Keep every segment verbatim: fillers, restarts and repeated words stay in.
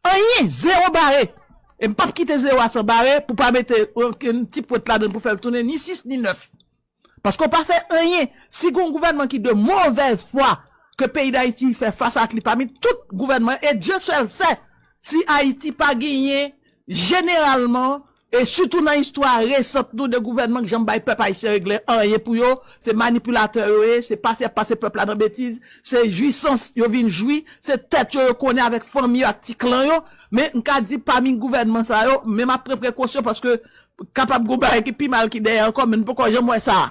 Anyen, zewo bare. E m p ap kite zewo a san bare pou pa mete okenn ti pwent ladan pou fè l tounen ni sis ni nèf. Paske w pa fè anyen. Si gen yon gouvènman ki de movèz fwa ke peyi Dayiti fè fas ak li pami tout gouvènman, e Dye sèl sè si Ayiti pa genyen jeneralman, e sitou nan istwa resant nou, de gouvènman ki janm bay pèp ayisyen regle anyen pou yo, se manipilatè yo ye, se pase y ap pase pèp la nan betiz, se jwisans yo vin jwi, se tèt yo yo konnen avèk fanmi yo ak ti klan yo. Men m ka di pami gouvènman sa yo, men m ap pran prekosyon paske kapab gon bagay ki pi mal ki dèyè ankò, men n poko janm wè sa.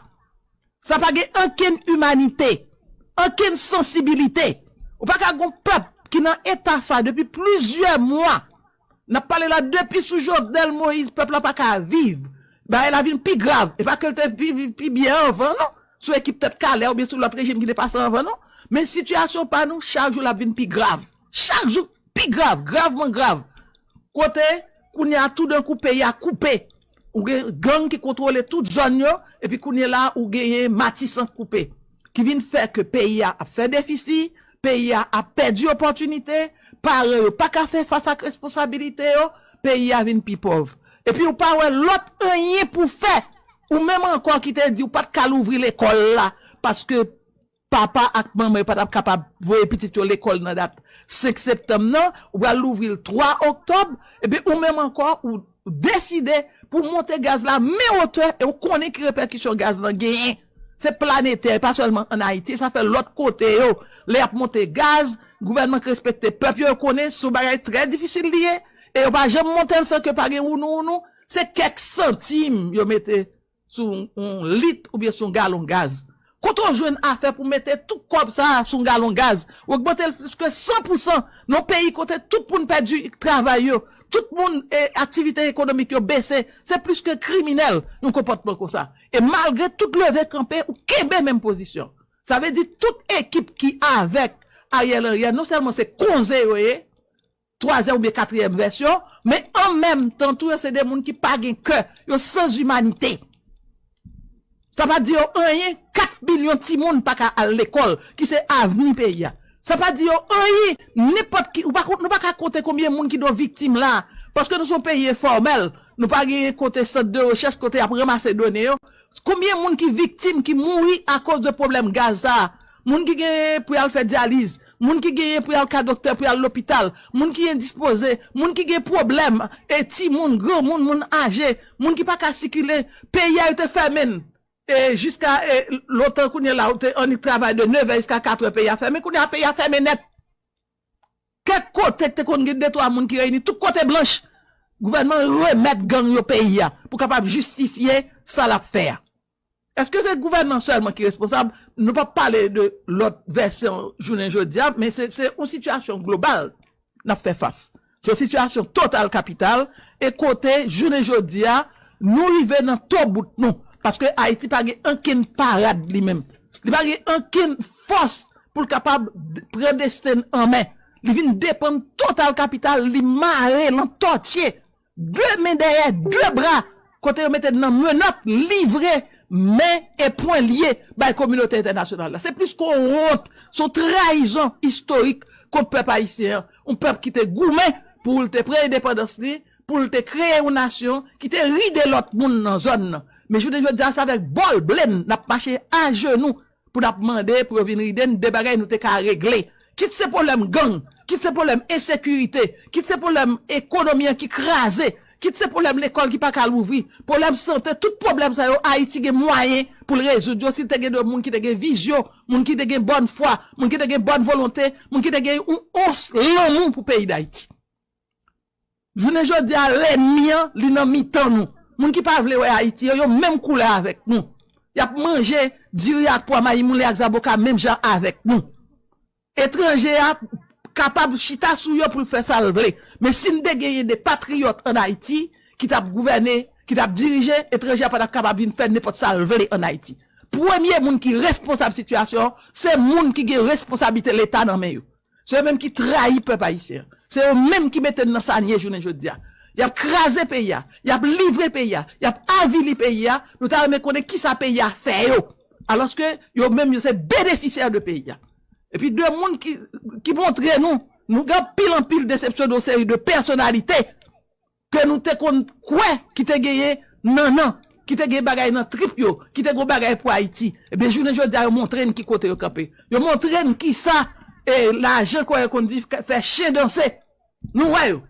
Sa pa gen ankenn imanite, ankenn sansibilite. Ou pa ka gon pèp ki nan eta sa depi plizyè mwa. N ap pale la depi sou Jovenel Moïse, pèp la pa ka viv. Bagay la vin pi grav. E pa ke l te pi, pi, pi byen anvan, non. Sou ekip Tèt Kalè oubyen sou lòt rejim ki te pase anvan, non. Men sitiyasyon pa nou, chak jou l ap vin pi grav. Chak jou, pi grav, gravman grav. Kote, kounye a, toudenkou, peyi a koupe. Ou gen gang ki kontwole tout zòn yo, epi kounye la, ou genyen Matisan koupe. Ki vin fè ke peyi a ap fè defisi, peyi a ap pèdi opòtinite, paran yo pa ka fè fas ak responsabilite yo, peyi a vin pi pòv. Epi ou pa wè lòt anyen pou fè. Ou menm ankò ki te di ou pa t ka louvri lekòl la, paske papa ak manman yo pa t ap kapab voye pitit yo lekòl nan dat senk septanm nan, ou pral louvri l twa oktòb, epi ou menm ankò, ou deside pou monte gaz la men wotè, e ou konnen ki repèkisyon gaz lan genyen. Se planetè, e pa sèlman ann Ayiti, sa fè lòt kote yo. Lè y ap monte gaz, gouvènman ki respekte pèp yo, yo konnen se yon bagay trè difisil li ye, e yo pa janm monte l san ke pa gen wounou wounou, se kèk santim yo mete sou yon lit oubyen sou yon galon gaz. Kote w jwenn afè pou mete tout kòb sa a sou yon galon gaz? Ou ogmante l plis ke san pou san nan yon peyi kote tout moun pèdi travay yo, tout moun, e, aktivite ekonomik yo bese. Se plis ke kriminèl yon konpòtman konsa. E malgre tout leve kanpe, ou kenbe menm pozisyon. Sa vle di tout ekip ki avèk Ariel Henry a, non sèlman se konze yo ye, twazyèm oubyen katriyèm vèsyon, men an menm tan tou, yo se de moun ki pa gen kè, yo san imanite. Sa pa di yo anyen, kat milyon timoun pa ka al lekòl, ki se avni peyi a. Sa pa di yo anyen, nenpòt ki, ou pa, nou pa ka konte konbyen moun ki dwe viktim la, paske nou se yon peyi enfòmèl, nou pa gen kote sant de rechèch, kote y ap ranmase done yo. Konbyen moun ki viktim, ki mouri akoz de pwoblèm gaz sa a? Moun ki genyen pou y al fè dyaliz, moun ki genyen pou y al ka doktè, pou y al lopital, moun ki endispoze, moun ki gen pwoblèm, e timoun, granmoun, moun aje, moun ki pa ka sikile, peyi a yo te fèmen l. E jiska, e, lontan kounye la, ou te annik travay de nevè jiska katrè, peyi a fèmen, kounye a peyi a fèmen nèt. Kèk kote k te konn gen de twa moun ki reyini, tout kote blanch. Gouvènman remèt gang yo peyi a pou kapab jistifye sa l ap fè a. Èske se gouvènman sèlman ki responsab? Nou p ap pale de lòt vèsyon jounen jodi a, men se, se yon sitiyasyon global n ap fè fas. Se yon sitiyasyon total kapital, e kote, jounen jodi a, nou rive nan to bout nou. Paske Ayiti pa gen ankenn parad li menm. Li pa gen ankenn fòs pou l kapab d-, pran desten l an men. Li vin depann total kapital, li mare l antòtye, de men dèyè, de bra, kote yo mete l nan menòt, livre, men e pwen lye bay kominote entènasyonal la. Se plis ke yon wont, se yon trayizon istorik kont pèp ayisyen an. Yon pèp ki te goumen pou l te pran endepandans li, pou l te kreye yon nasyon ki te ride lòt moun nan zòn nan. Men jounen jodi a, se avèk bòl ble n n ap mache ajenou pou n ap mande pou yo vin ride n de bagay nou te ka regle. Kit se pwoblèm gang, kit se pwoblèm ensekirite, kit se pwoblèm ekonomi an ki kraze, kit se pwoblèm lekòl ki pa ka louvri, pwoblèm sante, tout pwoblèm sa yo, Ayiti gen mwayen pou l rezoud yo si l te gen de moun ki te gen vizyon, moun ki te gen bòn fwa, moun ki te gen bòn volonte, moun ki te gen yon ons lanmou pou peyi Dayiti. Jounen jodi a, lènmi an, li nan mitan nou. Moun ki pa vle wè Ayiti yo, yo menm koulè avèk nou. Y ap manje diri ak pwa mayi, moule ak zaboka menm jan avèk nou. Etranje a kapab chita sou yo pou l fè sa l vle. Men si n te genyen de patriyòt ann Ayiti ki t ap gouvène, ki t ap dirije, etranje a pa t ap kapab vin fè nenpòt sa l vle ann Ayiti. Premye moun ki responsab sitiyasyon an, se moun ki gen responsablite Leta nan men yo. Se yo menm ki trayi pèp ayisyen an. Se yo menm ki mete n nan sa n ye jounen jodi a. Y ap kraze peyi a, y ap livre peyi a, y ap avili peyi a. Nou ta renmen konnen kisa peyi a fè yo. Alòske yo menm yo se benefisyè de peyi a. Epi de moun ki, ki montre nou Nou gen anpil, anpil desepsyon de yon seri de pèsonalite ke nou te konn kwè ki te genyen nannan, ki te gen bagay nan trip yo, ki te gen bagay pou Ayiti. Ebyen, jounen jodi a, yo montre n ki kote yo kanpe. Yo montre n kisa, e, lajan, kòm yo konn di, fè chen danse. Nou wè yo.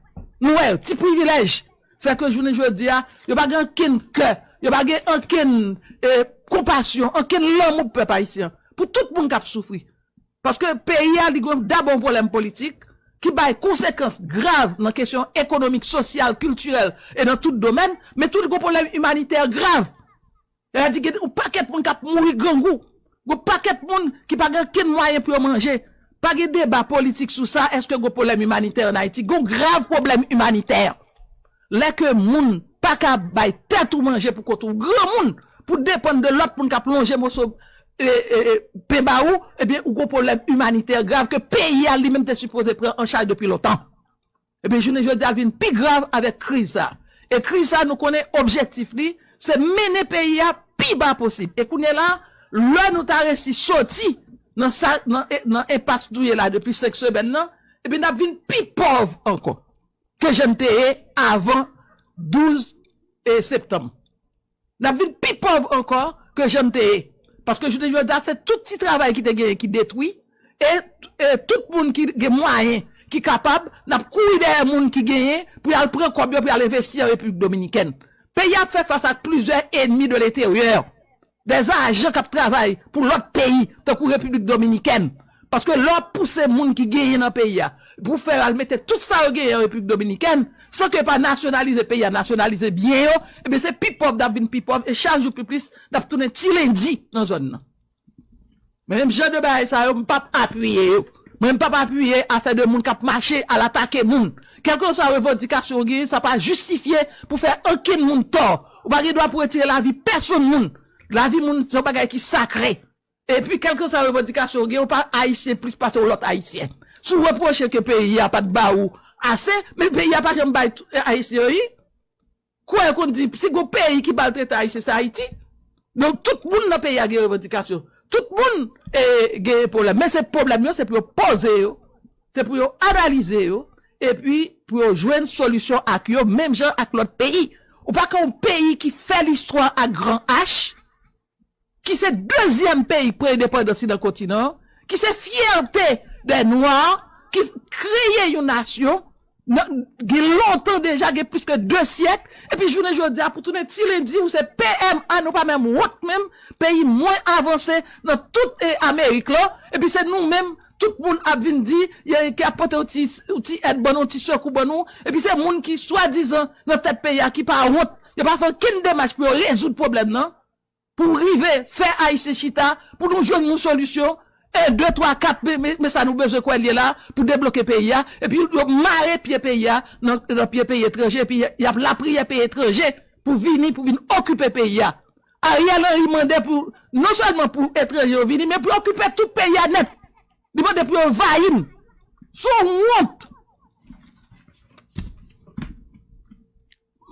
Nou wè yo. Ti privilèj. Fè ke jounen jodi a, yo pa gen ankenn kè. Yo pa gen ankenn, e, konpasyon, ankenn lanmou pou pèp ayisyen an. Pou tout moun k ap soufri. Paske peyi a, li gen dabò yon pwoblèm politik ki bay konsekans grav nan kesyon ekonomik, sosyal, kiltirèl e nan tout domèn, men tou li gen yon pwoblèm imanitè grav. Sa vle di gen yon pakèt moun k ap mouri grangou. Gen yon pakèt moun ki pa gen okenn mwayen pou yo manje. Pa gen deba politik sou sa, èske gen yon pwoblèm imanitè ann Ayiti? Gen yon grav pwoblèm imanitè. Lè ke moun pa ka bay tèt ou manje pou kote ou, granmoun, pou depann de lòt moun k ap lonje moso, e, e, e, pen ba ou, ebyen, ou gon pwoblèm imanitè grav ke peyi a li menm te sipoze pran an chaj depi lontan. Ebyen, jounen jodi a vin pi grav avèk kriz sa. E kriz sa, nou konnen objektif li, se mennen peyi a pi ba posib. E kounye la, lè nou ta resi soti nan sa, nan, nan enpas nou ye la depi senk semèn nan, ebyen, n ap vin pi pòv ankò ke jan n te ye avan douz, e, septanm. N ap vin pi pòv ankò ke jan n te ye. Paske jounen jodi a, se tout ti travay ki te genyen ki detwi, e, e tout moun ki gen mwayen, ki kapab, n ap kouri dèyè moun ki genyen pou y al pran kòb yo, pou y al envesti an Repiblik Dominikèn. Peyi a ap fè fas ak plizyè enmi de leteryè. Dè ajan k ap travay pou lòt peyi, tankou Repiblik Dominikèn. Paske lè w ap pouse moun ki genyen nan peyi a, pou fè yo al mete tout sa yo genyen an Repiblik Dominikèn, san ke yo pa nasyonalize peyi a, nasyonalize byen yo, ebyen se pi pòv n ap vin pi pòv, e chak jou pi plis, n ap tounen ti lendi nan zòn nan. Men menm jan de bagay sa yo, m p ap apiye yo. Mwen, m p ap apiye afè de moun k ap mache al atake moun. Kèlkeswa revandikasyon w genyen, sa pa jistifye pou fè okenn moun tò. Ou pa gen dwa pou retire lavi pèsonn moun. Lavi moun se yon bagay ki sakre. Epi, kèlkeswa revandikasyon w genyen, ou pa ayisyen plis pase yon lòt ayisyen. Si w repwoche ke peyi a pa t ba ou ase, men peyi a pa janm bay t-, ayisyen anyen. Kwè yo konn di, si gon peyi ki maltrete ayisyen, se Ayiti. Donk, tout moun nan peyi a gen revandikasyon. Tout moun, e, gen pwoblèm. Men se pwoblèm yo, se pou yo poze yo. Se pou yo analize yo. Epi, pou yo jwenn solisyon ak yo, menm jan ak lòt peyi. Ou pa ka yon peyi ki fè listwa ak gran H, ki se dezyèm peyi k pran endepandans li nan kontinan an, ki se fyète dè nwa, ki kreye yon nasyon, nan, gen lontan deja, gen plis ke de syèk, epi jounen jodi a, pou tounen ti lendi, ou se P M A, nou pa menm wont menm, peyi mwen avanse nan tout, e, Amerik lan, epi se nou menm, tout moun ap vin di, ki ap pote yon ti, yon ti èd ban nou, yon ti sekou ban nou, epi se moun ki swadizan nan tèt peyi a, ki pa wont, yo pa fè okenn demach pou yo rezoud pwoblèm nan. Pou rive fè Ayisyen chita, pou nou jwenn yon solisyon, en, de, twa, kat, men, men, men sa nou bezwen kwè l ye la, pou debloke peyi a, epi yo mare pye peyi a, nan, nan pye peyi etranje, epi y ap lapriyè peyi etranje, pou vini, pou vin okipe peyi a. Ariel Henry mande pou, non sèlman pou etranje yo vini, men pou okipe tout peyi a nèt. Li mande pou yo anvayi n. Se yon wont.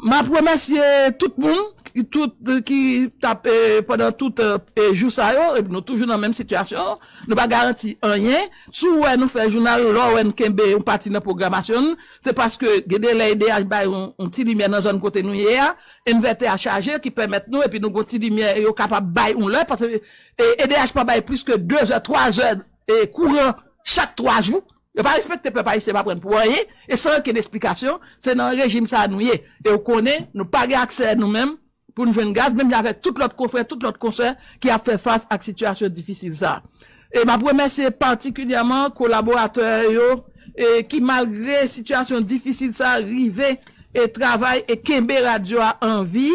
M ap remèsye tout moun, ki, tout, ki t ap, e, pandan tout, e, jou sa yo, e nou toujou nan menm sitiyasyon, nou pa garanti anyen. Si w wè nou fè jounal, lè w wè n kenbe yon pati nan pwogramasyon n, se paske gen de lè E D H bay yon, yon ti limyè nan zòn kote nou ye a, envètè a chaje, ki pèmèt nou, epi nou gon ti limyè, yo kapab bay yon lè, paske, e, E D H pa bay plis ke de zè, twa zè, e, kouran chak twa jou. Yo pa respekte pèp ayisyen, pa pran n pou anyen, e san okenn esplikasyon, se nan rejim sa a nou ye. E w konnen, nou pa gen aksè nou menm pou n jwenn gaz, menm jan avèk tout lòt konfrè, tout lòt konsè ki ap fè fas ak sitiyasyon difisil sa a. E m ap remèsye patikilyèman kolaboratè yo, e ki malgre sitiyasyon difisil sa a, rive e travay e kenbe radyo a an vi.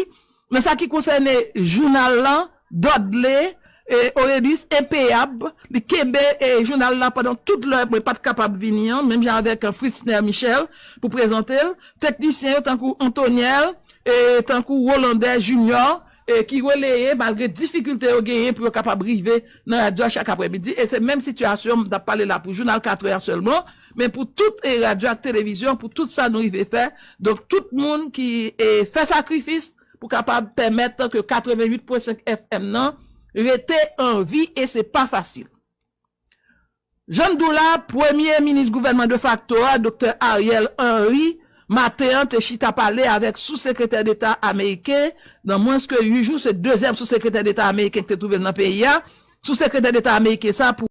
Nan sa ki konsène jounal lan, Dudley, e, Aurelius, enpeyab, li kenbe, e, jounal la pandan tout lè mwen pa t kapab vini an, menm jan avèk, e, Fritzner Michel pou prezante l. Teknisyen yo tankou Antoniel, e, tankou Rolandais Junior, e, ki releye malgre difikilte yo genyen pou yo kapab rive nan radyo a chak aprèmidi. E se menm sitiyasyon m t ap pale la pou jounal katrè a sèlman, men pou tout, e, radyo ak televizyon, pou tout sa nou rive fè. Donk, tout moun ki, e, fè sakrifis, pou kapab pèmèt ke katrevenn uit pwen senk F M nan rete an vi e se pa fasil. Jan n di w la, premye minis gouvènman defakto a, Doktè Ariel Henry, maten an te chita pale avèk sou sekretè deta ameriken, nan mwens ke uit jou, se dezyèm sou sekretè deta ameriken ki te twouve l nan peyi a. Sou sekretè deta ameriken sa, pou